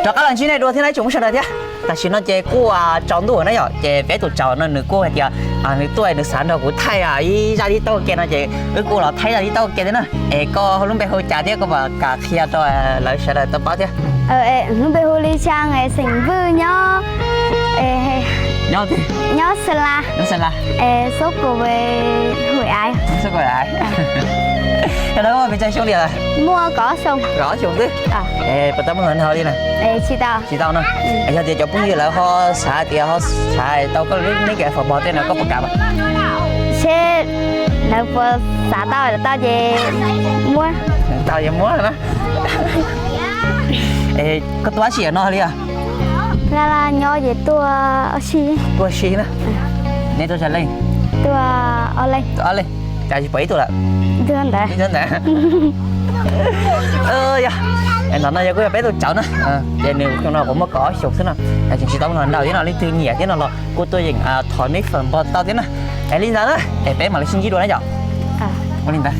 Rov qab los ntsib nej dua thiab na ib tsoom sawv daws thiab. Tam sim no ces kuj tsaus ntuj na yom, ces peb tus tsaus no nws kuj hais tias nws tuaj nws xav nrog kuv thaij ib zaj tib taub ke no ces wb kuj los thaij zaj tib taub ke thiab na. Es koj lub npe hu cas thiab koj puas kam qhia rau lawv sawv daws tau paub thiab? Lub npe hu Li Xyaa es xeem Vwj nyob, nyob Xeeb Las, Xeeb Las, xub ku, hu av, xub ku av. Yog no muaj pes tsawg xyoo li? Muaj kaum ob xyoo. Kaum ob xyoo xwb. Puas tau muaj hluas nraug li na? Tsis tau. Tsis tau no. Yog tias cov phooj ywg lawv ho xav tias ho xav tau koj lub neb ke fo bo tej no koj puas kam? Seb lawv puas xav tau, lawv tau ces muab. Tau ces muab na. Koj tuaj tab sis no li os? Laj laj nyob ces tuaj ua si. Tuaj ua si na. Neb tuaj tsawg leej? Tuaj ob leeg. Ob leeg. Cas tsis pom ib tug lawm? Ib tug ntawd. Yog, ntawm no yog kuj yog peb tus tsaus na. Ces nws no kuv muaj kaum ob xyoos xwb no. Tseem tsis tau muaj hluas nraug thiab no, leej twg nyiam thiab no los kuj tuaj yeem thov neb fo bo tau thiab na. Es li ntawd na, es peb mam li sib ntsib dua na yom. Ua li ntawd.